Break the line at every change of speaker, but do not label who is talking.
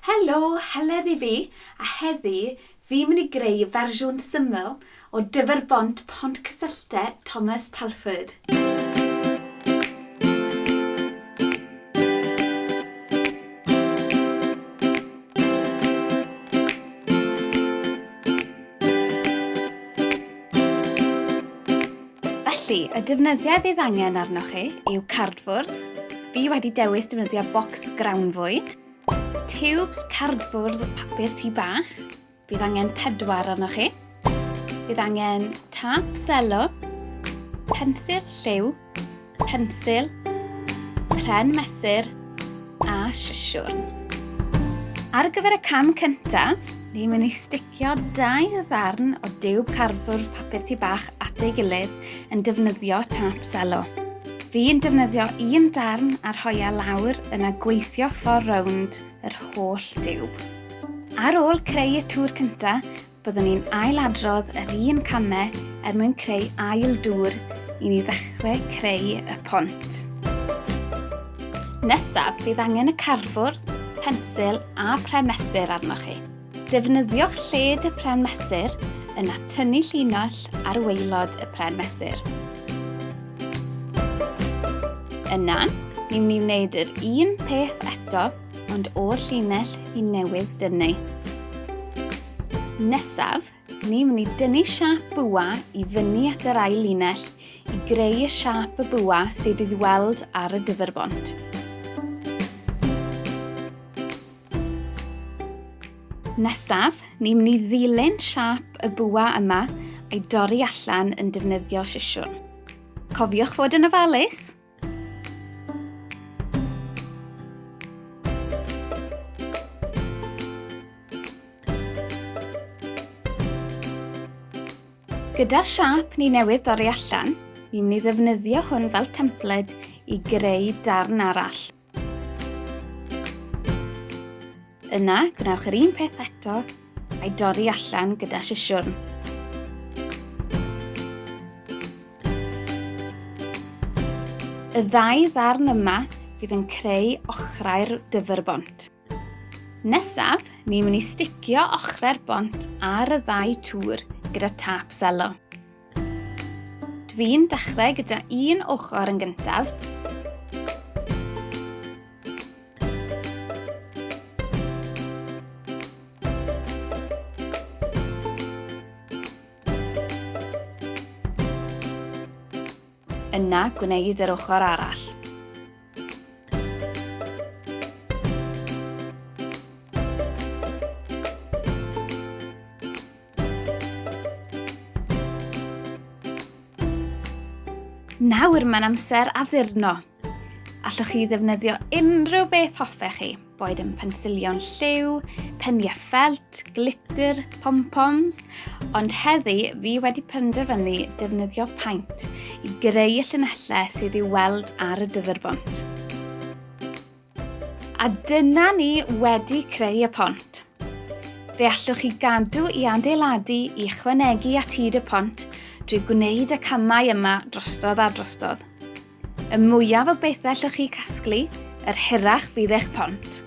Helo, Heledd i fi, a heddi fi'n mynd i greu fersiwn syml o Dyfrbont Pontcysyllte Thomas Telford. Felly, y defnyddiau fydd angen arnoch chi yw cardfwrdd. Fi wedi dewis defnyddio bocs grawnfwyd. Tiwbs cardfwrdd papur tŷ bach. Bydd angen pedwar arnoch chi. Bydd angen tap selo, pensil lliw, pensil, pren mesur a sisiwrn. Ar gyfer y cam cyntaf, ni'n mynd i sticio dau ddarn o diwb cardfwrdd papur tŷ bach at ei gilydd yn defnyddio tap selo. Fi'n defnyddio un darn a rhoi e lawr yna gweithio ffordd rownd yr holl diwb. Ar ôl creu y tŵr cynta, byddwn ni'n ailadrodd yr un camau er mwyn creu ail dŵr i ni ddechrau creu y pont. Nesaf, bydd angen y cardfwrdd, pensil a pren mesur arnoch chi. Defnyddiwch lled y pren mesur, yna tynnu llinell ar waelod y pren mesur. Yna, ni'n mynd i wneud yr un peth eto, ond o'r llinell i newydd dynnu. Nesaf, ni'n mynd i dynnu siâp bwa i fyny at yr ail linell i greu y siâp y bwa sydd i'w weld ar y dyfrbont. Nesaf, ni'n mynd i ddilyn siâp y bwa yma a'i dorri allan yn defnyddio sisiwn. Cofiwch fod yn ofalus! Gyda'r siâp ni newydd dorri allan, ni'n mynd i ddefnyddio hwn fel templed i greu darn arall. Yna, gwnewch yr un peth eto a'i dorri allan gyda sisiwrn. Y ddau ddarn yma fydd yn creu ochrau'r dyfrbont. Nesaf, ni'n mynd i sticio ochrau'r bont ar y ddau tŵr gyda tâp selo. Dwi'n dechrau gyda un ochr yn gyntaf. Yna gwneud yr ochr arall. Nawr mae'n amser addurno. Allwch chi ddefnyddio unrhyw beth hoffech chi, boed yn pensilion lliw, peniau ffelt, glitter, pom-poms, ond heddi fi wedi penderfynu defnyddio paent i greu y llinellau sydd i'w weld ar y dyfrbont. A dyna ni wedi creu y pont. Fe allwch chi gadw i adeiladu i ychwanegu at hyd y pont drwy gwneud y camau yma drostodd a drostodd. Y mwyaf o bethau allwch chi casglu, yr hirach fydd eich pont.